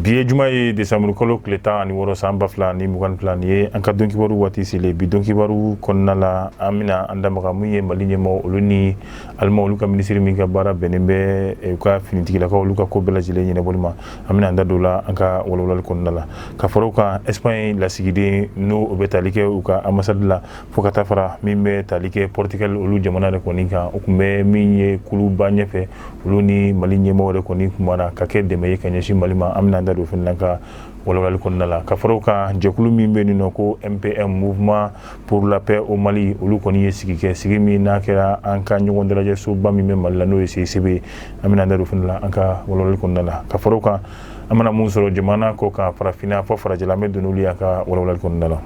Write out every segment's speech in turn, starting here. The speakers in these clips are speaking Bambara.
Bi ye juma ye, desanburu kalo tile 16 san 2022. Nin ye an ka don kibaru waati selen. Bi don kibaru kɔnɔna la, an bɛna an damaga mun ye Mali ɲɛmɔgɔ olu ni Aliman olu ka minisiri min ka baara bɛnnen bɛ u ka finitigilakaw olu ka ko bɛɛ lajɛlen ɲɛnabɔli ma. An bɛna an da don la an ka walawalali kɔnɔna la. Ka fara o kan, Espagne lasigiden n'o o bɛ tali kɛ u ka ambassade la, fo ka taa fara min bɛ tali kɛ Portugal olu jamana yɛrɛ kɔni kan, o tun bɛ min ye kuluba ɲɛfɛ, olu ni Mali ɲɛmɔgɔ yɛrɛ kɔni kumana ka kɛ dɛmɛ ye ka ɲɛsin Mali ma. An bɛna an da don fana ka walawalali kɔnɔna la. Ka fara o kan, jɛkulu min bɛ yen nɔ ko MPM, Mouvement pour la paix au Mali, olu kɔni ye sigi kɛ, sigi min n'a kɛra an ka ɲɔgɔn dalajɛ soba min bɛ Mali la, n'o ye CICB ye. An bɛna an da don fana la an ka walawalali kɔnɔna la. Ka fara o kan, an mana mun sɔrɔ jamana kɔ kan, farafinna fɔ farajɛla, an bɛ don n'olu ye an ka walawalali kɔnɔna la.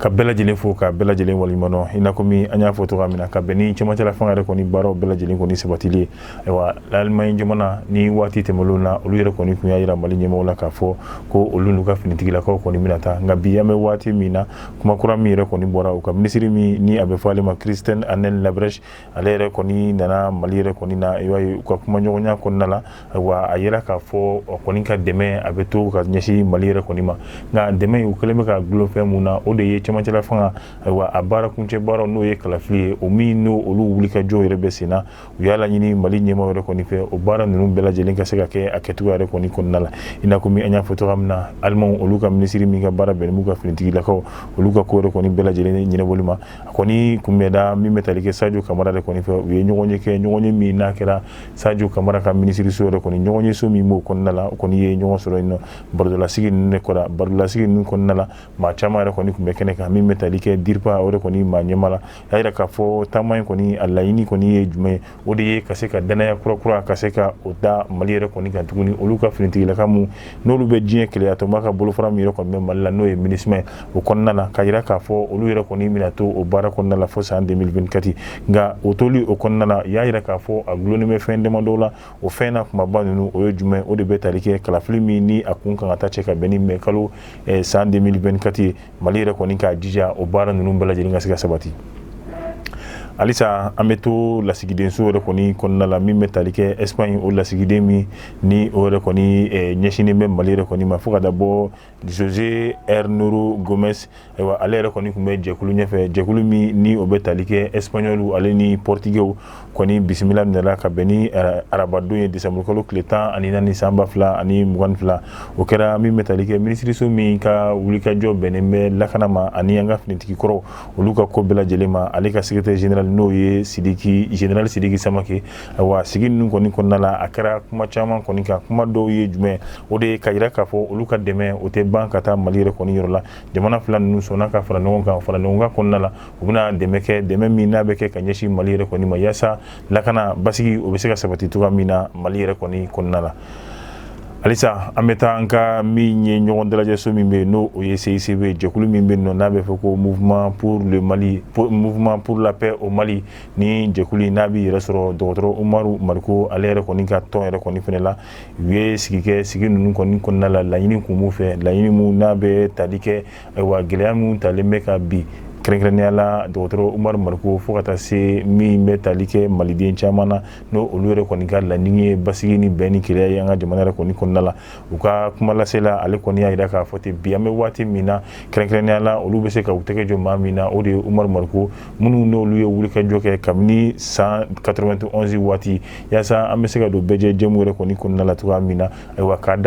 Ka bɛɛ lajɛlen fo, ka bɛɛ lajɛlen waleɲuman dɔn. I n'a komi an y'a fɔ cogoya min na, ka bɛn ni cɛmancɛla fanga yɛrɛ kɔni baaraw bɛɛ lajɛlen kɔni sabatili ye, ayiwa, Allemagne jamana ni waati tɛmɛnlenw na, olu yɛrɛ kɔni tun y'a jira Mali ɲɛmɔgɔw la k'a fɔ ko olu n'u ka finitigilakaw kɔni bɛna taa. Nka bi an bɛ waati min na, kuma kura min yɛrɛ kɔni bɔra u ka minisiri min ni a bɛ fɔ ale ma Christine Annen Lambrecht, ale yɛrɛ kɔni nana Mali yɛrɛ kɔni na. I b'a ye u ka kumaɲɔgɔnya kɔnɔna la, ayiwa, a yira k'a fɔ a kɔni ka dɛmɛ a bɛ to ka ɲɛsin Mali yɛrɛ kɔni ma. Nka dɛmɛ u kɛlen bɛ ka gulon fɛn mun na, o de ye cɛmancɛla fanga, ayiwa, a baara kuncɛ baaraw, n'o ye kalafili ye, o min n'o olu wulikajɔ yɛrɛ bɛ sen na. U y'a laɲini Mali ɲɛmaaw yɛrɛ kɔni fɛ, o baara ninnu bɛɛ lajɛlen ka se ka kɛ a kɛcogo yɛrɛ kɔni kɔnɔna la. I n'a komi an y'a fɔ cogoya min na, Alimanw olu ka minisiri min ka baara bɛnnen b'u ka finitigilakaw olu ka ko yɛrɛ kɔni bɛɛ lajɛlen ɲɛnabɔli ma, a kɔni kun bɛ da min bɛ tali kɛ Sadio Kamara yɛrɛ kɔni fɛ. U ye ɲɔgɔnye kɛ, ɲɔgɔnye min n'a kɛra Sadio Kamara ka minisiriso yɛrɛ kɔni, ɲɔgɔnye so min b'o kɔnɔna la, o kɔni ye ɲɔgɔn sɔrɔ yen nɔ barodalasigi ninnu de kɔrɔ. Barodalasigi ninnu kɔnɔna la, maa caman yɛrɛ kɔni tun bɛ kɛnɛ kan. Min bɛ tali kɛ DIRPA, o yɛrɛ kɔni maa ɲɛmaa la, y'a jira k'a fɔ taama in kɔni a laɲini kɔni ye jumɛn ye? O de ye ka se ka danaya kura ka se ka o da Mali yɛrɛ kɔni kan tuguni, olu ka finitigilaka mun n'olu bɛ diɲɛ kelenyatɔnba ka bolofara min yɛrɛ kɔni bɛ Mali la, n'o ye MINUSMA ye, o kɔnɔna la, ka jira k'a fɔ olu yɛrɛ kɔni bɛna to o baara kɔnɔna la fo san 2024. Nka o toli o kɔnɔna la, y'a jira k'a fɔ a gulonnen bɛ fɛn damadɔ la. O fɛn na kumaba ninnu, o ye jumɛn? O de bɛ tali kɛ kalafili min ni a kun kan ka taa cɛ ka bɛn ni mɛ kalo san 2024 ye, Mali yɛrɛ kɔni k'a jija o baara ninnu bɛɛ lajɛlen ka se ka sabati. Halisa an bɛ to lasigidenso yɛrɛ kɔni kɔnɔna la. Min bɛ tali kɛ Espagne, o lasigiden min ni o yɛrɛ kɔni ɲɛsinnen bɛ Mali yɛrɛ kɔni ma, fo ka da bɔ José Hernoro Gomez, ayiwa, ale yɛrɛ kɔni tun bɛ jɛkulu ɲɛfɛ, jɛkulu min ni o bɛ tali kɛ Espagnol ale ni Portugais kɔni bisimila minɛla ka bɛn ni arabadon ye, décembre kalo tile 14 san 2022. O kɛra min bɛ tali kɛ minisiriso min ka wulikajɔ bɛnnen bɛ lakana ma ani an ka finitigi kɔrɔw olu ka ko bɛɛ lajɛlen ma, ale ka secrétaire général, n'o ye Sidiki, général Sidiki Samake. Ayiwa, sigi ninnu kɔni kɔnɔna la, a kɛra kuma caman kɔni kan. Kuma dɔw ye jumɛn? O de ye ka jira k'a fɔ olu ka dɛmɛ o tɛ ban ka taa Mali yɛrɛ kɔni yɔrɔ la. Jamana fila ninnu sɔnna ka fara ɲɔgɔn kan, fara ɲɔgɔn kan kɔnɔna la, u bɛna dɛmɛ kɛ, dɛmɛ min n'a bɛ kɛ ka ɲɛsin Mali yɛrɛ kɔni ma, yaasa lakana basigi o bɛ se ka sabati cogoya min na Mali yɛrɛ kɔni kɔnɔna la. Halisa an bɛ taa an ka min ye ɲɔgɔn dalajɛso min bɛ yen, n'o o ye CICB, jɛkulu min bɛ yen nɔ n'a bɛ fɔ ko Mouvement pour le Mali, Mouvement pour la paix au Mali. Ni jɛkulu n'a bɛ yɛrɛ sɔrɔ dɔgɔtɔrɔ Umaru Mariko, ale yɛrɛ kɔni ka tɔn yɛrɛ kɔni fana la, u ye sigi kɛ. Sigi ninnu kɔni kɔnɔna la, laɲini kun b'u fɛ, laɲini mun n'a bɛ tali kɛ, ayiwa, gɛlɛya min talen bɛ ka bi kɛrɛnkɛrɛnnenya la dɔgɔtɔrɔ Umaru Mariko, fo ka taa se min bɛ tali kɛ maliden caman na, n'o olu yɛrɛ kɔni ka laɲini ye basigi ni bɛn ni kelenya ye an ka jamana yɛrɛ kɔni kɔnɔna la. U ka kuma lasela, ale kɔni y'a jira k'a fɔ ten, bi an bɛ waati min na, kɛrɛnkɛrɛnnenya la, olu bɛ se ka u tɛgɛ jɔ maa min na, o de ye Umaru Mariko, minnu n'olu ye wulikajɔ kɛ kabini san 91 waati, yaasa an bɛ se ka don bɛɛjɛ jɛmu yɛrɛ kɔni kɔnɔna la cogoya min na. Ayiwa, k'a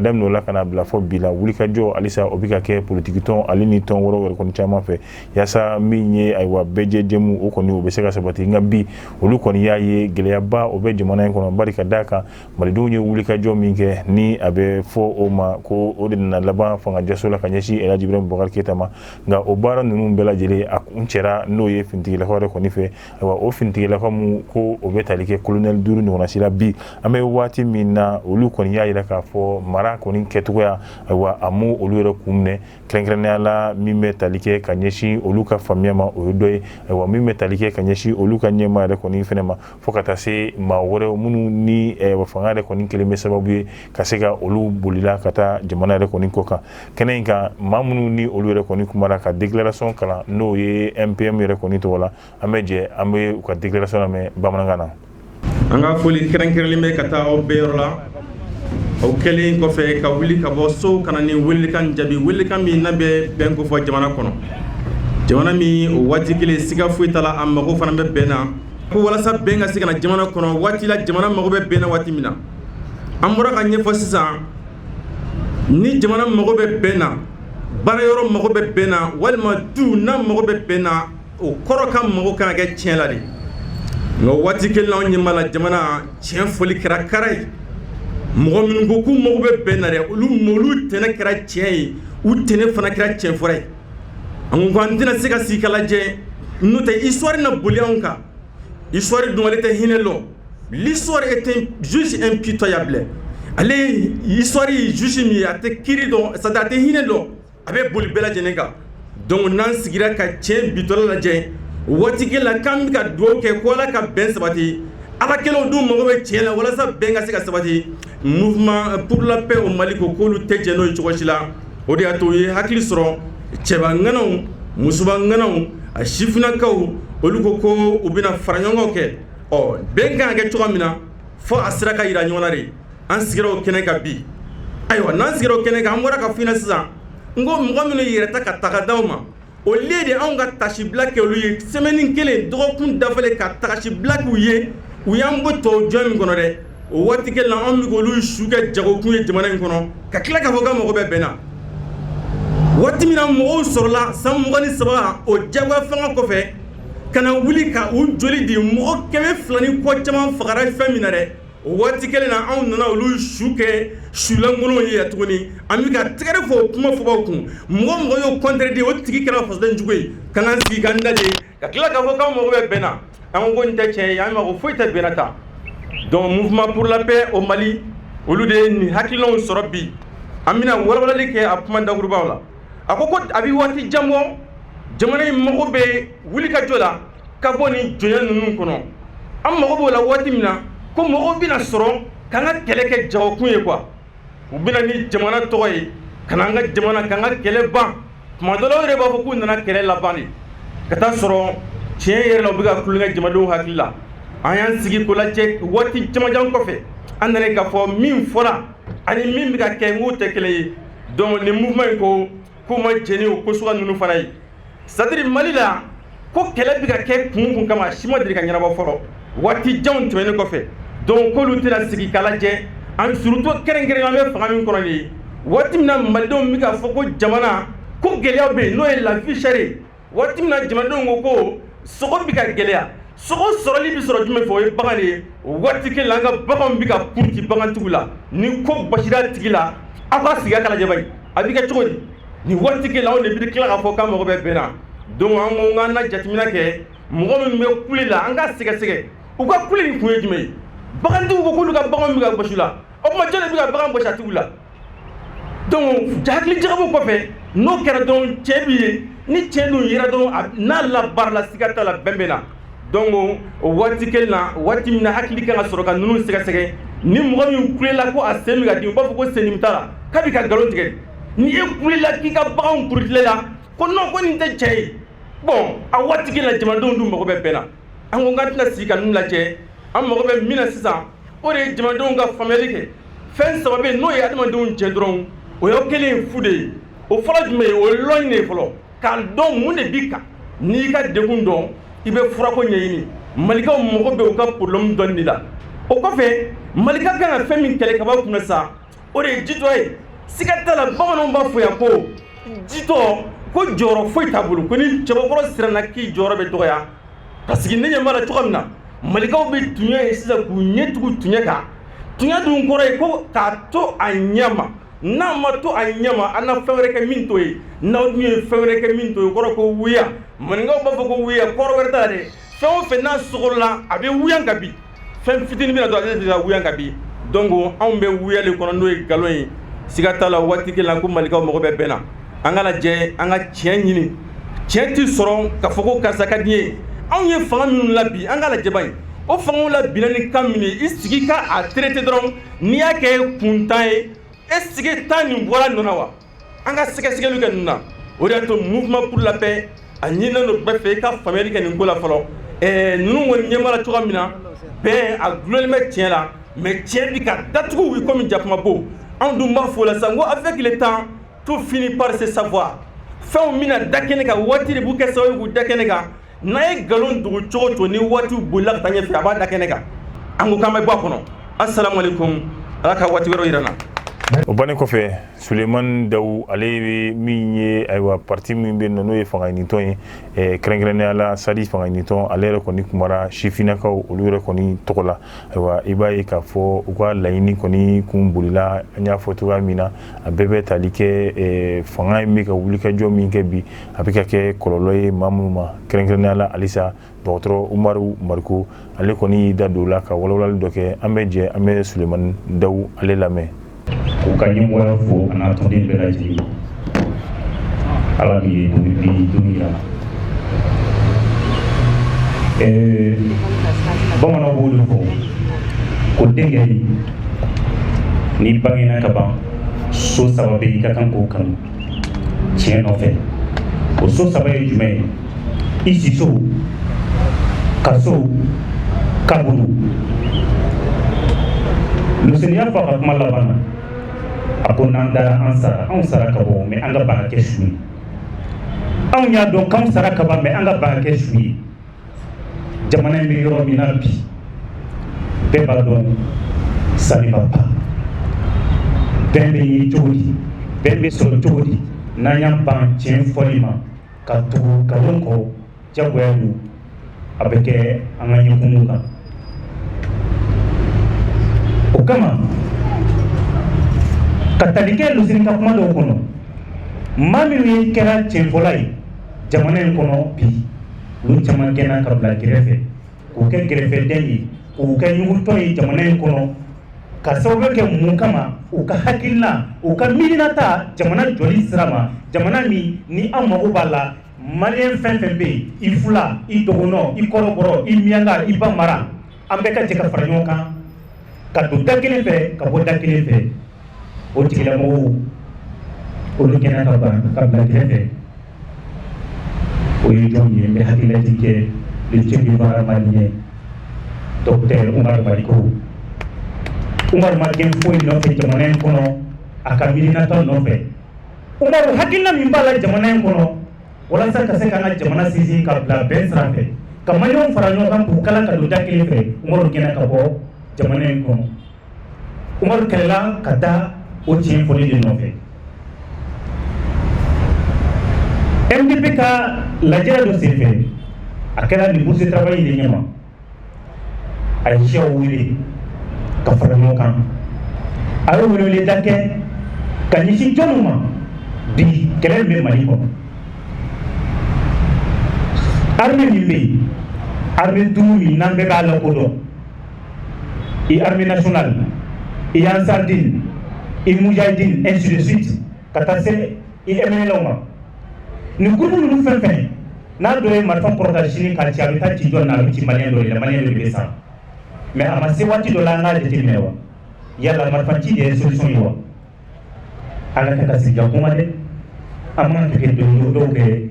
daminɛ o la ka n'a bila fɔ bi la, wulikajɔ halisa o bɛ ka kɛ politikitɔn ale ni tɔn wɛrɛw yɛrɛ kɔni caman fɛ, yaasa min ye, ayiwa, bɛɛjɛ jɛmu o kɔni o bɛ se ka sabati. Nka bi olu kɔni y'a ye gɛlɛyaba o bɛ jamana in kɔnɔ, bari ka d'a kan malidenw ye wulikajɔ min kɛ ni a bɛ fɔ o ma ko o de nana laban fanga jaso la ka ɲɛsin El Hadji Ibrahim Boubacar Keita ma. Nka o baara ninnu bɛɛ lajɛlen a kuncɛra n'o ye finitigilakaw yɛrɛ kɔni fɛ. Ayiwa, o finitigilakaw mun ko o bɛ tali kɛ colonel 5 ɲɔgɔnna si la, bi an bɛ waati min na, olu kɔni y'a jira k'a fɔ mara kɔni kɛcogoya, ayiwa, a m'o olu yɛrɛ kun minɛ, kɛrɛnkɛrɛnnenya la min bɛ tali kɛ ka ɲɛsin olu olu ka faamuya ma, o ye dɔ ye. Ayiwa, min bɛ tali kɛ ka ɲɛsin olu ka ɲɛmaa yɛrɛ kɔni fɛnɛ ma, fo ka taa se maa wɛrɛw minnu ni fanga yɛrɛ kɔni kelen bɛ sababu ye ka se ka olu bolila ka taa jamana yɛrɛ kɔni kɔ kan. Kɛnɛ in kan, maa minnu ni olu yɛrɛ kɔni kumara ka déclaration kalan, n'o ye MPM yɛrɛ kɔni tɔgɔ la, an bɛ jɛ an bɛ u ka déclaration lamɛn bamanankan na. An ka foli kɛrɛnkɛrɛnlen bɛ ka taa aw bɛɛ yɔrɔ la. Aw kɛlen kɔfɛ ka wuli ka bɔ so ka na ni welekan jaabi, welekan min n'a bɛ bɛn ko fɔ jamana kɔnɔ, jamana min o waati kelen siga foyi t'a la, a mago fana bɛ bɛn na, ko walasa bɛn ka se ka na jamana kɔnɔ waati la, jamana mago bɛ bɛn na waati min na. An bɔra ka ɲɛfɔ sisan, ni jamana mago bɛ bɛn na, baara yɔrɔ mago bɛ bɛn na, walima du n'a mago bɛ bɛn na, o kɔrɔ ka mago kana kɛ tiɲɛ la de. Nka waati kelen na, anw ɲɛ b'a la, jamana tiɲɛ fɔli kɛra kara ye. Mɔgɔ minnu ko k'u mago bɛ bɛn na dɛ, olu tɛnɛ kɛra tiɲɛ ye, u tɛnɛ fana kɛra tiɲɛ fɔra ye. An ko an tɛna se ka sigi ka lajɛ, n'o tɛ histoire na boli anw kan. Histoire dun, ale tɛ hinɛ lɔn. L'histoire est un juge impitoyable. Ale histoire ye juge min ye, a tɛ kiiri dɔn, c'est à dire a tɛ hinɛ dɔn, a bɛ boli bɛɛ lajɛlen kan. Donc n'an sigira ka tiɲɛ bitɔla lajɛ waati kelen la, k'an bɛ ka dugawu kɛ ko Ala ka bɛn sabati, Ala kɛlenw dun mago bɛ tiɲɛ la walasa bɛn ka se ka sabati. Mouvement pour la paix au Mali ko k'olu tɛ jɛn n'o ye cogo si la. O de y'a to u ye hakili sɔrɔ, cɛba ŋanaw, musoba ŋanaw, a sifinnakaw, olu ko ko u bɛna fara ɲɔgɔn kɛ. Ɔ, bɛn kan ka kɛ cogoya min na, fo a sera ka yira ɲɔgɔn na de. An sigira o kɛnɛ kan bi. Ayiwa, n'an sigira o kɛnɛ kan, an bɔra ka f'i ɲɛna sisan, n ko mɔgɔ minnu yɛrɛ ta ka taga d'aw ma, au lieu de anw ka tasibila kɛ olu ye semaine kelen, dɔgɔkun dafalen, ka tasibila k'u ye, u y'an bɔ tɔw jɔn min kɔnɔ dɛ, o waati kelen na, anw bɛ k'olu su kɛ jagokun ye jamana in kɔnɔ, ka tila k'a fɔ k'an mago bɛ bɛn na. Waati min na mɔgɔw sɔrɔla san 23 o jagoya fanga kɔfɛ ka na wuli ka u joli di, mɔgɔ 200 ni kɔ caman fagara fɛn min na dɛ, o waati kelen na, anw nana olu su kɛ sulankolonw ye yan tuguni. An bɛ ka tɛgɛrɛ fɔ o kuma fɔbaw kun. Mɔgɔ mɔgɔ y'o contredit, o tigi kɛra fasoden jugu ye. Ka n'an sigi k'an da de, ka tila k'a fɔ k'an mago bɛ bɛn na, an ko nin tɛ tiɲɛ ye, an mago foyi tɛ bɛn na tan. Donc Mouvement pour la paix au Mali, olu de ye nin hakilinaw sɔrɔ bi. An bɛna walawalali kɛ a kuma dakurubaw la. A ko ko a bɛ waati jan bɔ, jamana in mago bɛ wulikajɔ la ka bɔ nin jɔnya ninnu kɔnɔ. An mago b'o la waati min na, ko mɔgɔw bɛna sɔrɔ k'an ka kɛlɛ kɛ jagokun ye quoi. U bɛna ni jamana tɔgɔ ye ka na an ka jamana k'an ka kɛlɛ ban. Tuma dɔ la, o yɛrɛ b'a fɔ k'u nana kɛlɛ laban de, ka taa sɔrɔ tiɲɛ yɛrɛ la, u bɛ ka tulonkɛ jamanadenw hakili la. An y'an sigi k'o lajɛ waati camanjan kɔfɛ, an nana k'a fɔ min fɔra ani min bɛ ka kɛ, n k'o tɛ kelen ye. Donc nin mouvement in ko k'u ma jɛn ni o ko suguya ninnu fana ye. C'est à dire Mali la, ko kɛlɛ bɛ ka kɛ kun kun kama, a si ma deli ka ɲɛnabɔ fɔlɔ waati janw tɛmɛnen kɔfɛ. Donc k'olu tɛna sigi k'a lajɛ. An surtout kɛrɛnkɛrɛnnen, an bɛ fanga min kɔnɔ nin ye, waati min na malidenw bɛ k'a fɔ ko jamana ko gɛlɛya bɛ yen, n'o ye la vie chère ye, waati min na jamanadenw ko ko sogo bɛ ka gɛlɛya, sogo sɔrɔli bɛ sɔrɔ jumɛn fɛ, o ye bagan de ye. O waati kelen na, an ka baganw bɛ ka puruti bagantigiw la. Ni ko basira a tigi la, aw ka sigi a k'a lajɛ bani, a bɛ kɛ cogo di? Nin waati kelen na, anw de bɛ tila k'a fɔ k'an mago bɛ bɛn na. Donc an ko k'an na jateminɛ kɛ, mɔgɔ minnu bɛ kule la, an ka sɛgɛsɛgɛ u ka kule nin kun ye jumɛn ye. Bagantigiw ko k'olu ka baganw bɛ ka gosi la, o tuma jɔn de bɛ ka bagan gosi a tigiw la? Donc hakili jagabɔ kɔfɛ, n'o kɛra dɔrɔn, cɛ bi ye, ni cɛ dun yera dɔrɔn, n'a labaarala, siga t'a la, bɛn bɛ na. Donc o waati kelen na, waati min na hakili kan ka sɔrɔ ka ninnu sɛgɛsɛgɛ, ni mɔgɔ min kulela ko a sen bɛ ka dimi, u b'a fɔ ko sendimi t'a la, k'a bɛ ka nkalon tigɛ. Ni e kulela k'i ka baganw kurutilen la, ko non, ko nin tɛ cɛ ye. Bon, a waati kelen na, jamanadenw dun mago bɛ bɛn na. An ko k'an tɛna sigi ka ninnu lajɛ. An mago bɛ min na sisan, o de ye jamanadenw ka faamuyali kɛ. Fɛn saba bɛ yen, n'o ye adamadenw jɛ dɔrɔn, o y'aw kelen ye fu de ye. O fɔlɔ jumɛn ye? O ye lɔnni de ye fɔlɔ, k'a dɔn mun de b'i kan. N'i ka degun dɔn, i bɛ furako ɲɛɲini. Malikaw mago bɛ u ka problème dɔnni de la. O kɔfɛ, malika kan ka fɛn min kɛlɛ ka bɔ kunna sa, o de ye jitɔ ye. Siga t'a la, bamananw b'a fɔ yan ko jitɔ ko jɔyɔrɔ foyi t'a bolo, ko ni cɛbakɔrɔ siranna k'i jɔyɔrɔ bɛ dɔgɔya. Parce que ne ɲɛ b'a la cogo min na, malikaw bɛ tuɲa ye sisan k'u ɲɛ tugu tuɲa kan. Tuɲa dun kɔrɔ ye ko k'a to a ɲɛ ma. N'a ma to a ɲɛ ma, an na fɛn wɛrɛ kɛ min t'o ye. N'aw dun ye fɛn wɛrɛ kɛ min t'o ye, o kɔrɔ ko wuya. Maninkaw b'a fɔ ko wuya, kɔrɔ wɛrɛ t'a la dɛ. Fɛn o fɛn n'a sogolola, a bɛ wuya ka bin. Fɛn fitinin bɛna dɔrɔn, ale bɛ ka wuya ka bin. Donc anw bɛ wuya de kɔnɔ, n'o ye nkalon ye. Siga t'a la, waati kelen na, ko malikaw mago bɛ bɛn na. An ka lajɛ, an ka tiɲɛ ɲini. Tiɲɛ tɛ sɔrɔ ka fɔ ko karisa ka di ye. Anw ye fanga minnu la bi, an ka lajɛ in, o fangaw la binna ni kan min ye, i sigi ka a traité dɔrɔn. N'i y'a kɛ kuntan ye, e sigi tan nin bɔra nɔ na wa? An ka sɛgɛsɛgɛliw kɛ ninnu na. O de y'a to Mouvement pour la paix a ɲininen don bɛɛ fɛ, i ka faamuyali kɛ nin ko la fɔlɔ. Ninnu kɔni ɲɛ b'a la cogoya min na, bɛn a gulonlen bɛ tiɲɛ la, mais tiɲɛ bi ka datugu i komi jakumabo. Anw dun b'a fɔ o la sisan ko avec le temps, tout finit par se savoir. Fɛnw bɛna da kɛnɛ kan, waati de b'u kɛ sababu k'u da kɛnɛ kan. N'a ye nkalon dogo cogo o cogo, ni waatiw bolila ka taa ɲɛfɛ, a b'a da kɛnɛ kan. An ko k'an bɛ bɔ a kɔnɔ. Asalamualeykum, Ala ka waati wɛrɛw yira n na. O bannen kɔfɛ, Suleiman Daw, ale ye min ye, ayiwa, parti min bɛ yen nɔ, n'o ye fanga ɲinitɔn ye, kɛrɛnkɛrɛnnenya la SADI fanga ɲinitɔn, ale yɛrɛ kɔni kumara sifinnakaw olu yɛrɛ kɔni tɔgɔ la. Ayiwa, i b'a ye k'a fɔ u ka laɲini kɔni kun bolila, an y'a fɔ cogoya min na, a bɛɛ bɛ tali kɛ fanga in bɛ ka wulikajɔ min kɛ bi, a bɛ ka kɛ kɔlɔlɔ ye maa minnu ma, kɛrɛnkɛrɛnnenya la halisa dɔgɔtɔrɔ Umaru Mariko, ale kɔni y'i da don o la ka walawalali dɔ kɛ. An bɛ jɛ an bɛ Suleiman Daw ale lamɛn. K'u ka ɲɛmɔgɔya fo a n'a tɔnden bɛɛ lajɛlen, Ala min ye bi don yira. Bamananw b'o de fɔ ko denkɛ, n'i bangena ka ban, so saba bɛ yen, i ka kan k'o kanu tiɲɛ nɔfɛ. O so saba ye jumɛn ye? I siso, kaso, kaburu. Luseni y'a fɔ a ka kuma laban na, a ko n'an dara, an sara, anw sara ka bɔ, mais an ka ban ka kɛ su ye. Anw y'a dɔn k'anw sara ka ban, mais an ka ban ka kɛ su ye. Jamana in bɛ yɔrɔ min na bi, bɛɛ b'a dɔn, ça ne va pas. Bɛn bɛ ɲini cogo di? Bɛn bɛ sɔrɔ cogo di n'an y'an ban tiɲɛ fɔli ma ka tugu nkalon kɔ? Jagoya don, a bɛ kɛ an ka ɲɛkumun kan. O kama, ka tali kɛ Luseni ka kuma dɔw kɔnɔ, maa minnu ye kɛra tiɲɛfɔla ye jamana in kɔnɔ bi, olu caman gɛnna ka bila kɛrɛfɛ, k'u kɛ kɛrɛfɛden ye, k'u kɛ ɲugutɔ ye jamana in kɔnɔ. Ka sababu kɛ mun kama? U ka hakilina, u ka miirinata jamana jɔli sira ma. Jamana min ni an mago b'a la, Malien fɛn fɛn bɛ yen, i fula, i dɔgɔnɔ, i kɔrɔbɔrɔ, i miyanka, i bamara, an bɛɛ ka jɛ ka fara ɲɔgɔn kan ka don da kelen fɛ, ka bɔ da kelen fɛ. O tigilamɔgɔw, olu gɛnna ka ban ka bila kɛrɛfɛ. O ye jɔn ye? N bɛ hakililajigin kɛ le Che Guevara malien, docteur Umar Mariko. Umar ma gɛn foyi nɔfɛ jamana in kɔnɔ a ka miirinata nɔfɛ. Umaru hakilina min b'a la jamana in kɔnɔ walasa ka se k'an ka jamana sinsin ka bila bɛn sira fɛ, ka Malienw fara ɲɔgɔn kan k'u kala ka don da kelen fɛ, Umaru gɛnna ka bɔ jamana in kɔnɔ. Umaru kɛlɛla ka taa o tiɲɛ fɔli de nɔfɛ. MDP ka lajɛrɛ dɔ senfɛ, a kɛra nin bourse de travail de ɲɛma, a ye siyaw wele ka fara ɲɔgɔn kan. A ye weleweleda kɛ ka ɲɛsin jɔnw ma? Bi kɛlɛ min bɛ Mali kɔnɔ, armée min bɛ yen, armée duuru min n'an bɛɛ b'a lakodɔn, i armée nationale, i Ansardine, i Mujahidine, ainsi de suite, ka taa se i MNLA ma, nin groupe ninnu fɛn fɛn n'a dɔ ye marifa kɔrɔta sini k'a ci, a bɛ taa ci jɔn na? A bɛ ci Malien dɔ de la, Malien dɔ de bɛ sa. Mais a ma se waati dɔ la, an k'a jateminɛ wa, yala marifa ci de ye solution ye wa? An ka kɛ ka sigi ka kuma dɛ. An man ka kɛ dɔw kɛ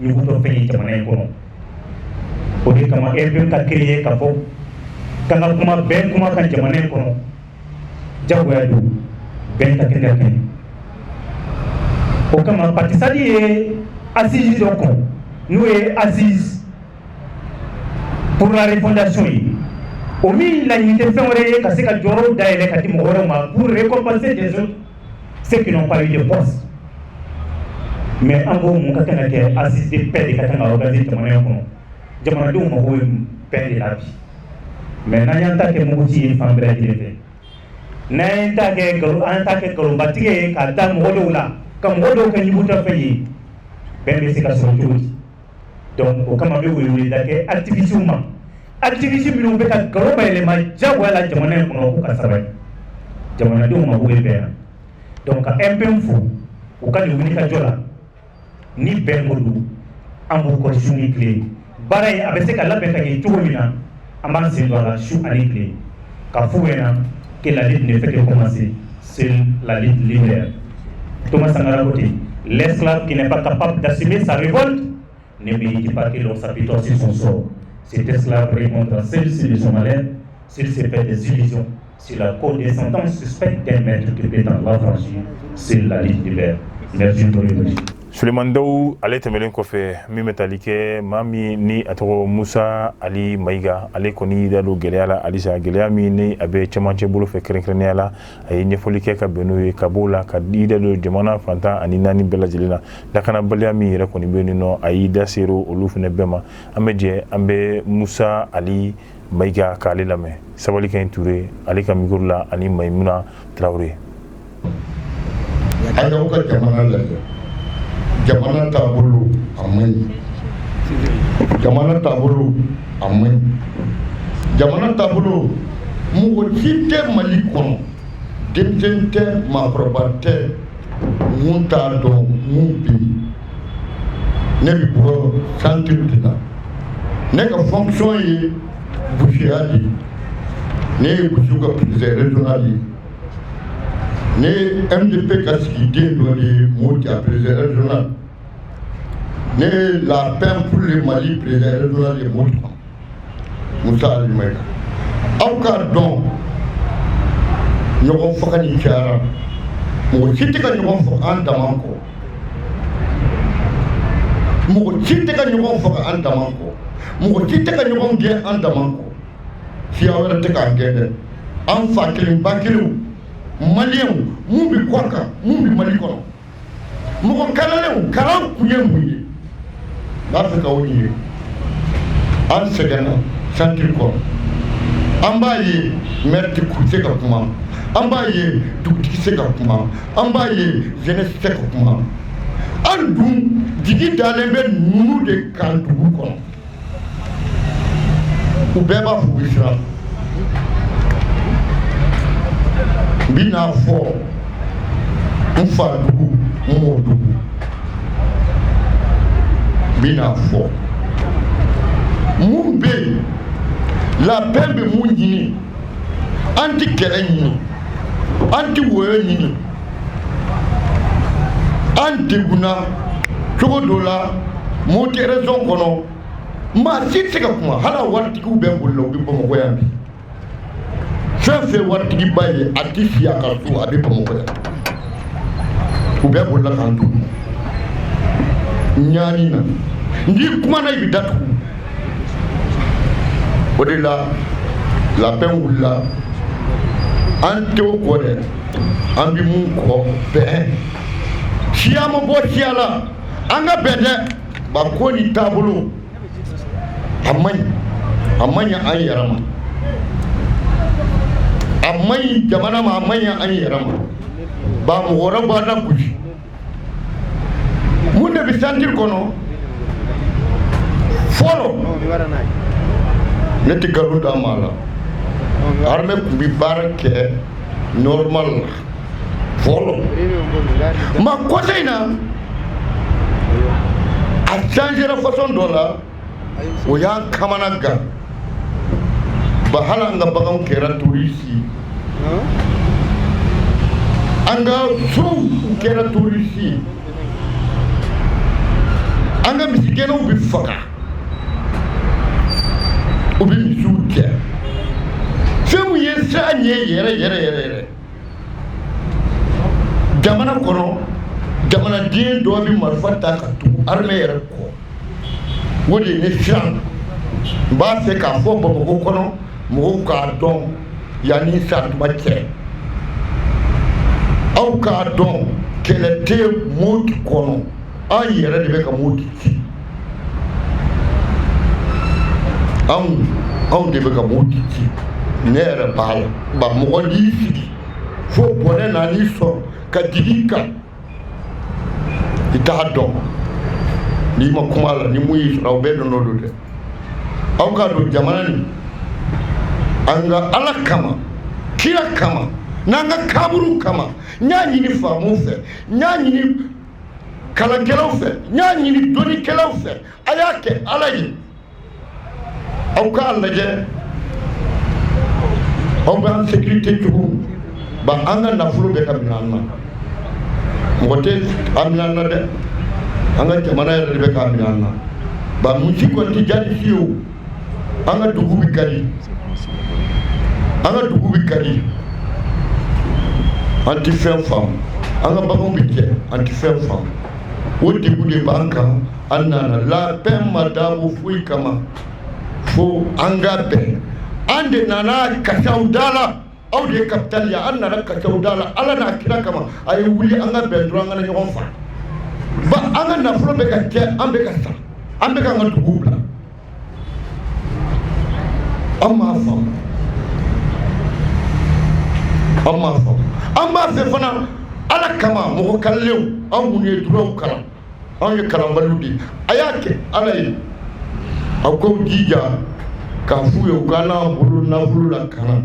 ɲugutɔ fɛn ye jamana in kɔnɔ. O de kama RPM ka créer ka fɔ k'an ka kuma bɛn kuma kan jamana in kɔnɔ. Jagoya don, bɛn ka kɛ ka kɛ. O kama parti SADI ye assise dɔ kɔn, n'o ye assise pour la refondation ye. O min laɲini tɛ fɛn wɛrɛ ye ka se ka jɔyɔrɔw dayɛlɛ ka di mɔgɔ wɛrɛw ma pour récompenser des autres, ceux qui n'ont pas eu de poste. Mais an ko mun ka kan ka kɛ? Assise de paix de ka kan ka organiser jamana in kɔnɔ. Jamanadenw mago bɛ paix de la bi. Mais n'an y'an ta kɛ muguci ye fan bɛɛ lajɛlen fɛ, n'an y'an ta kɛ nkalon, an ta kɛ nkalonbatigɛ ye k'a da mɔgɔ dɔw la, ka mɔgɔ dɔw kɛ ɲugutɔfɛn ye, bɛn bɛ se ka sɔrɔ cogo di? Donc o kama n bɛ weleweleda kɛ activistes ma, activistes minnu bɛ ka nkalon bayɛlɛma diyagoya la jamana in kɔnɔ, k'u ka sabali. Jamanadenw mago bɛ bɛn na. Donc ka MPM fo u ka nin wulikajɔ la. Ni bɛn ko don, An b'u kɔ su ni tile. Baara in a bɛ se ka labɛn ka ɲɛ cogo min na, an b'an sen don a la su ani tile, ka f'u ɲɛna que la lutte ne fait que commencer. Seule la lutte libère. Thomas Sankara ko ten: l'esclave qui n'est pas capable d'assumer sa révolte ne mérite pas que l'on s'apitoie sur son sort. Cet esclave répondra seul de son malheur s'il se fait des illusions sur la condescendance suspecte d'un maître qui prétend l'affranchir. Seule la lutte libère. Merci. Suleiman Daw, ale tɛmɛnen kɔfɛ, min bɛ tali kɛ maa min ni a tɔgɔ Musa Ali Mayiga, ale kɔni da don gɛlɛya la halisa, gɛlɛya min ni a bɛ cɛmancɛ bolo fɛ kɛrɛnkɛrɛnnenya la, a ye ɲɛfɔli kɛ ka bɛn n'o ye, ka b'o la ka i da don jamana fantan ani naani bɛɛ lajɛlen na, lakanabaliya min yɛrɛ kɔni bɛ yen nɔ, a y'i da sero olu fana bɛɛ ma. An bɛ jɛ an bɛ Musa Ali Mayiga k'ale lamɛn Sabali Kaɲi Ture ale ka micro la ani Mayimuna Tarawele. An y'aw ka jamana lajɛ, jamana taabolo a man ɲi, jamana taabolo a man ɲi, jamana taabolo. Mɔgɔ si tɛ Mali kɔnɔ, denmisɛnnin tɛ, maakɔrɔba tɛ, mun t'a dɔn mun bɛ yen. Ne bɛ bɔ centre de la. Ne ka fonction ye busiya de ye. Ne ye busiw ka président régional ye. Ne ye MDP ka sigiden dɔ de ye Moti, a président régional. Ne ye la paix pour le Mali président régional ye Moti kɔnɔ, Musa Ali Mayiga. Aw k'a dɔn, ɲɔgɔn faga nin cayara, mɔgɔ si tɛ ka ɲɔgɔn faga an dama kɔ, mɔgɔ si tɛ ka ɲɔgɔn faga an dama kɔ, mɔgɔ si tɛ ka ɲɔgɔn gɛn an dama kɔ. Siya wɛrɛ tɛ k'an gɛn dɛ, an fa kelen ba kelenw, maliyɛnw, mun bɛ kɔ kan, mun bɛ Mali kɔnɔ, mɔgɔ kalalenw, kalan kun ye mun ye? N b'a fɛ k'aw ɲini. An sɛgɛnna centre kɔnɔ, an b'a ye maire tɛ se ka kuma, an b'a ye dugutigi se ka kuma, an b'a ye jeunesse tɛ ka kuma. An dun jigi dalen bɛ ninnu de kan dugu kɔnɔ. U bɛɛ b'a fɔ u bɛ siran. N bɛ n'a fɔ n fa dugu, n mɔ dugu, n bɛ n'a fɔ mun bɛ yen, labɛn bɛ mun ɲini. An tɛ kɛlɛ ɲini, an tɛ wɔyɔ ɲini. An degunna cogo dɔ la Moti région kɔnɔ, maa si tɛ se ka kuma. Hali a waritigiw bɛ boli la, u bɛ Bamakɔ yan bi. Fɛn fɛn waritigiba ye, a tɛ si a ka so, a bɛ Bamakɔ yan. U bɛɛ bolila k'an to ɲaani na. N'i kumana, i bɛ datugu. O de la labɛn wulila. An tɛ o kɔ dɛ, an bɛ mun kɔ? Bɛn. Siya ma bɔ siya la, an ka bɛn dɛ. Ba ko ni taabolo a man ɲi, a man ɲi an yɛrɛ ma, a man ɲi jamana ma, a man ɲi an yɛrɛ ma. Ba mɔgɔ wɛrɛ b'an na gosi. Mun de bɛ centre kɔnɔ fɔlɔ? Ne tɛ nkalon d'a ma la, armée tun bɛ baara kɛ normal la fɔlɔ. Ma kɔsa in na, a changera façon dɔ la, o y'an kamana gan. Ba hali an ka baganw kɛra touriste ye, an ka sow kɛra touriste ye, an ka misigɛnnaw bɛ faga, u bɛ misiw cɛ. Fɛn min ye siran ɲɛ yɛrɛ yɛrɛ yɛrɛ yɛrɛ jamana kɔnɔ, jamanaden dɔ bɛ marifa ta ka tugu armée yɛrɛ kɔ, o de ye ne siran. N b'a fɛ k'a fɔ Bamakɔ kɔnɔ, mɔgɔw k'a dɔn yanni san tuma cɛ. Aw k'a dɔn, kɛlɛ tɛ Moti kɔnɔ, an yɛrɛ de bɛ ka Moti ci. Anw de bɛ ka Moti ci. Ne yɛrɛ b'a la. Ba mɔgɔ n'i sigi fo bɔnɛ nan'i sɔrɔ ka jigin i kan, i t'a dɔn. N'i ma kuma la, ni mun y'i sɔrɔ, aw bɛɛ dɔn don dɛ. Aw k'a dɔn, jamana nin, an ka Ala kama, kira kama, n'an ka kaburu kama, n y'a ɲini faamaw fɛ, n y'a ɲini. kalankɛlaw fɛ, n y'a ɲini dɔnnikɛlaw fɛ, a y'a kɛ Ala ye, aw k'a lajɛ aw b'an sécurité cogo ba, an ka nafolo bɛ ka minɛ an na. Mɔgɔ tɛ a minɛ an na dɛ, an ka jamana yɛrɛ de bɛ k'a minɛ an na. Ba misi kɔni tɛ jali fiyewu. An ka dugu bɛ kari, an ka dugu bɛ kari, an tɛ fɛn faamu. An ka baganw bɛ jɛ, an tɛ fɛn faamu. O degun de b'an kan. An nana labɛn ma dabɔ foyi kama fo an ka bɛn. An de nana kasi aw da la, aw de ye capitale ye. An nana kasi aw da la, Ala n'a kira kama, a ye wuli an ka bɛn dɔrɔn, an kana ɲɔgɔn faa. Ba an ka nafolo bɛ ka jɛ, an bɛ ka sa, an bɛ k'an ka duguw bila. An m'a faamu, an m'a faamu. An b'a fɛ fana, Ala kama, mɔgɔ kalanlenw, anw minnu ye droitw kalan, anw ye kalanbaliw de ye, a y'a kɛ Ala ye, aw k'aw jija k'a f'u ye u ka n'an bolo nafolo la kana.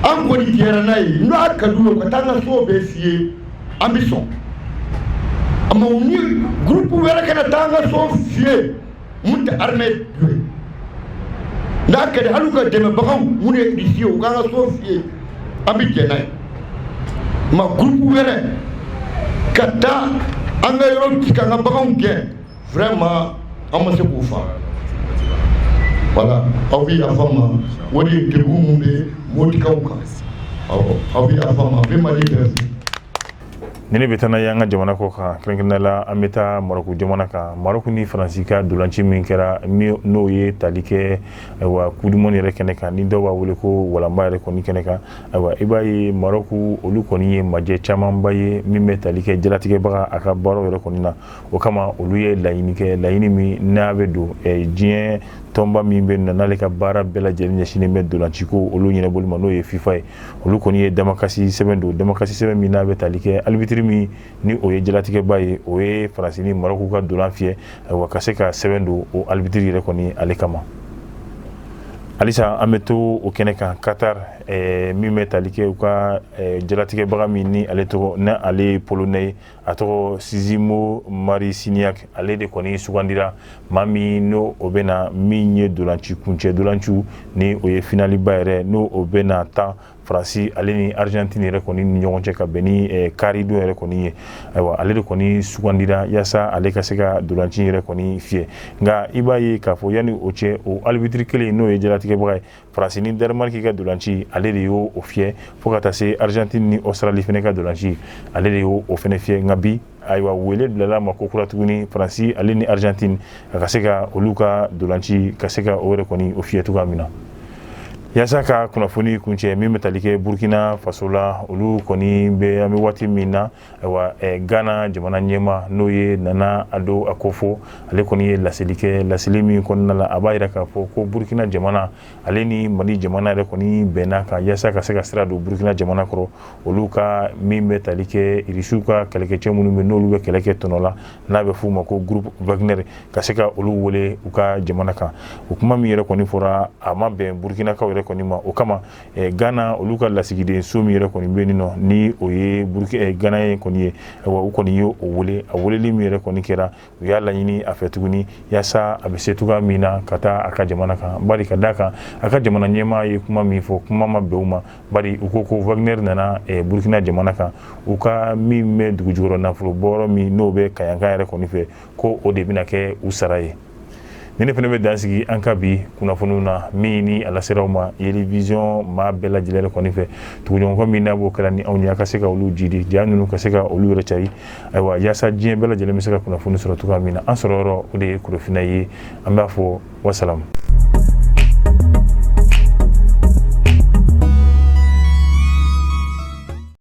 An kɔni jɛra n'a ye, n'a ka d'u ye, u ka taa an ka so bɛɛ fiyɛ, an bɛ sɔn. Mais ni groupe wɛrɛ kana taa an ka so fiyɛ mun tɛ armée ye. N'a ka di hali u ka dɛmɛbagaw minnu ye Irisi ye, u k'an ka so fiyɛ, an bɛ jɛn n'a ye. Mais groupe wɛrɛ ka taa an ka yɔrɔ ci k'an ka baganw gɛn, vraiment an ma se k'o faamu. Voilà, aw bɛ yafa n ma, o de ye degun mun bɛ Motikaw kan. Awɔ, aw bɛ yafa n ma, n bɛ Mali bɛɛ fo. Ni ne bɛ taa n'a ye an ka jamana kɔ kan, kɛrɛnkɛrɛnnenya la an bɛ taa Marɔku jamana kan. Marɔku ni Faransi ka dolanci min kɛra, n'o ye tali kɛ, ayiwa, Coupe du monde yɛrɛ kɛnɛ kan, ni dɔw b'a wele ko walanba yɛrɛ kɔni kɛnɛ kan, ayiwa, i b'a ye Marɔku olu kɔni ye majɛ camanba ye min bɛ tali kɛ jalatigɛbaga a ka baaraw yɛrɛ kɔni na. O kama olu ye laɲini kɛ, laɲini min n'a bɛ don diɲɛ tɔnba min bɛ na, n'ale ka baara bɛɛ lajɛlen ɲɛsinnen bɛ dolanciko olu ɲɛnabɔli ma, n'o ye FIFA ye. Olu kɔni ye damakasi sɛbɛn don, damakasi sɛbɛn min n'a bɛ tali kɛ arbitre min ni o ye jalatigɛba ye, o ye Faransi ni Marɔku ka dolan fiyɛ, ayiwa, ka se ka sɛbɛn don o arbitre yɛrɛ kɔni ale kama. Halisa an bɛ to o kɛnɛ kan, Qatar, min bɛ tali kɛ u ka jalatigɛbaga min ni ale tɔgɔ, ni ale ye Polonais ye, a tɔgɔ Szymon Marciniak, ale de kɔni sugandira maa min n'o o bɛ na min ye dolanci kuncɛ dolanciw, ni o ye finaliba yɛrɛ, n'o o bɛ na tan Faransi ale ni Argentine yɛrɛ kɔni ni ɲɔgɔn cɛ, ka bɛn ni karidon yɛrɛ kɔni ye. Ayiwa, ale de kɔni sugandira yaasa ale ka se ka dolanci yɛrɛ kɔni fiyɛ. Nka i b'a ye k'a fɔ yanni o cɛ, o arbitre kelen n'o ye jalatigɛbaga ye, Faransi ni Danemark ka dolanci, ale de y'o fiyɛ, fo ka taa se Argentine ni Australie fana ka dolanci, ale de y'o fana fiyɛ. Nka bi, ayiwa, wele bilala ma ko kura tuguni, Faransi ale ni Argentine, a ka se ka olu ka dolanci, ka se ka o yɛrɛ kɔni o fiyɛ cogoya min na. Yaasa ka kunnafoni kuncɛ, min bɛ tali kɛ Burkina Faso la, olu kɔni bɛ, an bɛ waati min na, ayiwa, Ghana jamana ɲɛma, n'o ye Nana Addo Akufo, ale kɔni ye laseli kɛ. Laseli min kɔnɔna la, a b'a jira k'a fɔ ko Burkina jamana ale ni Mali jamana yɛrɛ kɔni bɛnna kan yaasa ka se ka sira don Burkina jamana kɔrɔ, olu ka min bɛ tali kɛ Irisiw ka kɛlɛkɛcɛ minnu bɛ, n'olu bɛ kɛlɛ kɛ tɔnɔ la, n'a bɛ f'u ma ko groupe Wagner, ka se ka olu wele u ka jamana kan. O kuma min yɛrɛ kɔni fɔra, a ma bɛn Burkinakaw yɛrɛ kɔni ma. O kama Ghana olu ka lasigiden so min yɛrɛ kɔni bɛ yen nɔ, ni o ye Ghana ye kɔni ye, ayiwa, u kɔni ye o wele. A weleli min yɛrɛ kɔni kɛra, u y'a laɲini a fɛ tuguni yaasa a bɛ se cogoya min na ka taa a ka jamana kan, bari ka d'a kan a ka jamana ɲɛmaa ye kuma min fɔ, kuma ma bɛn u ma, bari u ko ko Wagner nana Burkina jamana kan, u ka min bɛ dugu jukɔrɔ nafolo bɔyɔrɔ min n'o bɛ Kayanka yɛrɛ kɔni fɛ, ko o de bɛna kɛ u sara ye. Ni ne fana bɛ dan sigi an ka bi kunnafoniw na min ni a laseraw ma Yeli Vision maa bɛɛ lajɛlen kɔni fɛ. Tuguɲɔgɔnkɔ min n'a b'o kɛra ni anw ye, a ka se ka olu jidi ja ninnu, ka se ka olu yɛrɛ cari, ayiwa, yaasa diɲɛ bɛɛ lajɛlen bɛ se ka kunnafoni sɔrɔ cogoya min na. An sɔrɔ yɔrɔ, o de ye Korofina ye. An b'a fɔ wasalamu.